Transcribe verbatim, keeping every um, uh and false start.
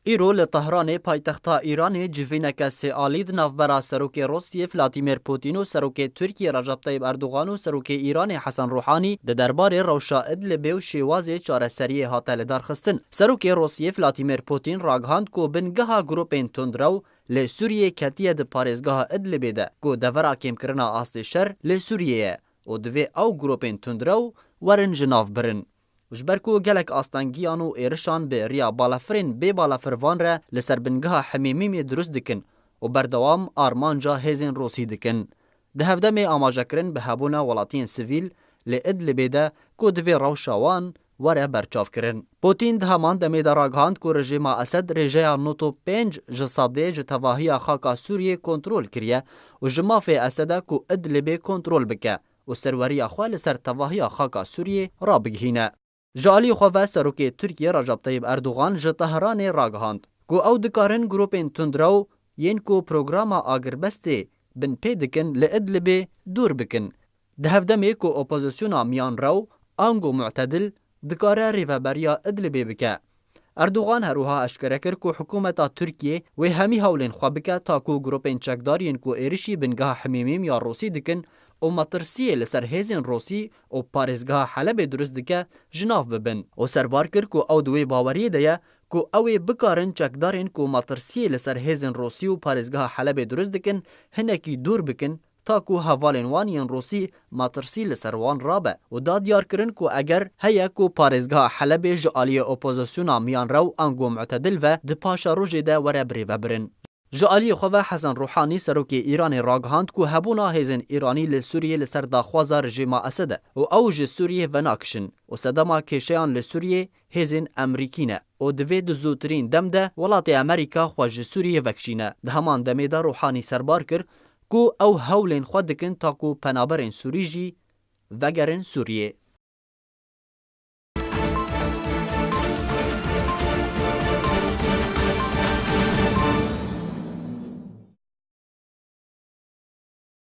Îro li Tehranê, paytexta Îranê, civîneke sêalî di navbera Serokê Rûsiyê Vladimir Putin û Serokê Tirkiyê Recep Tayyip Erdogan û Serokê Îranê Hesen Ruhanî di derbarê rewşa Idlibê û şêwazê çareseriyê hate lidarxistin. Serokê Rûsiyê Vladimir Putin ragihand ku bingeha grûpên tundrew li Sûriyê ketiye di parêzgeha Idlibê de, ku devera kêmkirina astê şer li Sûriyê ye û divê ew grûpên tundrew werin ji nav birin. Ji ber ku gelek astengiyan û êrişan bi riya balafirên bê balafirvan re li ser bingeha Hemêmîmê dirust dikin û berdewam armanca hêzên Rûsî dikin. Di hevdemê amajekirin bi hebûna welatiyên sivîl li Idlibê de ku divê rewşa wan were berçavkirin. Putin di heman demê de ragihand ku rejîma Esed rêjeya nod û pênc ji sedê ji tevahiya xaka Sûriyê kontrol kiriye û ji mafê Esed e ku Idlibê kontrol bike û serweriya xwe li ser tevahiya xaka Sûriyê rabigihîne. Ji alî xwe ve Serokê Tirkiyê Recep Tayyip Erdogan ji Tehranê ragihand ku ew dikarin grûpên tundrew yên ku programa agirbestê binpê dikin li Idlibê dûr bikin. Di hevdemê ku opozisyona miyanrew ango mu'tedil dikare rêveberiya Idlibê bike. Erdogan her wiha eşkere kir ku hikûmeta Tirkiyê wê hemî hewlên xwe bike ta ku grûpên çekdar yên ku êrişî bingeha Hemêmîm ya Rûsî dikin û metirsiyê li ser hêzên Rûsî û parêzgeha Helebê dirust dike, ji nav bibin û serbar kir ku ew di wê baweriyê de ye ku ew ê bikarin çekdarên ku metirsiyê li ser hêzên Rûsî û parêzgeha Helebê dirust dikin hinekî dûr bikin, ta ku hevalên wan yên Rûsî metirsî li ser wan rabe û da diyar kirin ku eger heye ku parêzgeha Helebê ji aliyê opozisyona miyanrew ango mu'tedil ve di paşerojê de were birêvebirin. Ji aliyê xwe ve Hesen Ruhanî, serokê Îranê, ragihand ku hebûna hêzên Îranî li Sûriyê li ser daxwaza rejîma Esed e û ew ji Sûriyê venakişin û sedema kêşeyan li Sûriyê hêzên Emerîkî ne û divê di zûtirîn dem de welatê Emerîka xwe ji Sûriyê vekişîne. Di heman demê de Ruhanî serbar kir ku ew hewlên xwe dikin ta ku penaberên Sûrî jî vegerin Sûriyê.